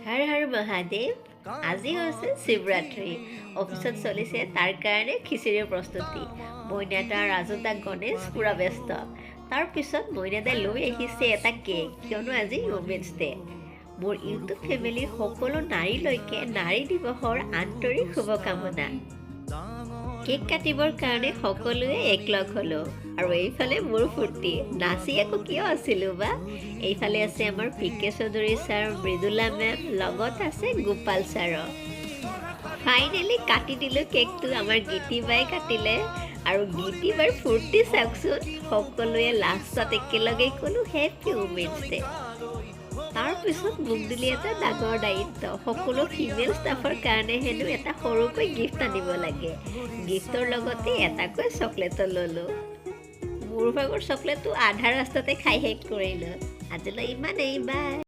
হৰ হৰ মহাদেৱ। আজি হৈছে শিৱৰাত্ৰি। অফিচত চলিছে তাৰ কাৰণে খিচিৰিৰ প্ৰস্তুতি। মইনাদা, ৰাজুদা, গণেশ পূৰা ব্যস্ত। তাৰপিছত মইনাদাই লৈ আহিছে এটা কেক, কিয়নো আজি উমেন্স ডে। মোৰ ইউটিউব ফেমিলিৰ সকলো নাৰীলৈকে নাৰী দিৱসৰ আন্তৰিক শুভকামনা। কেক কাটিবৰ কাৰণে সকলোৱে একলগ হ'লোঁ আৰু এইফালে মোৰ ফূৰ্তি, নাচি আকৌ কিয় আছিলোঁ বা। এইফালে আছে আমাৰ P K Choudhury sir, Mridula ma'am, লগত আছে গোপাল ছাৰো। ফাইনেলি কাটি দিলোঁ কেকটো। আমাৰ গীতিবাই কাটিলে আৰু গীতিবাৰ ফূৰ্তি চাওকচোন। সকলোৱে লাষ্টত একেলগে ক'লোঁ, "হেপী উমেন্স ডে"। তাৰপিছত মোক দিলে এটা ডাঙৰ দায়িত্ব। সকলো ফিমেল ষ্টাফৰ কাৰণে হেনো এটা সৰুকৈ গিফ্ট আনিব লাগে। গিফ্টৰ লগতে এটাকৈ চকলেটো ল'লোঁ। মোৰ ভাগৰ চকলেটটো আধা ৰাস্তাতে খাই শেষ কৰিলোঁ। আজিলৈ ইমানেই, বাই।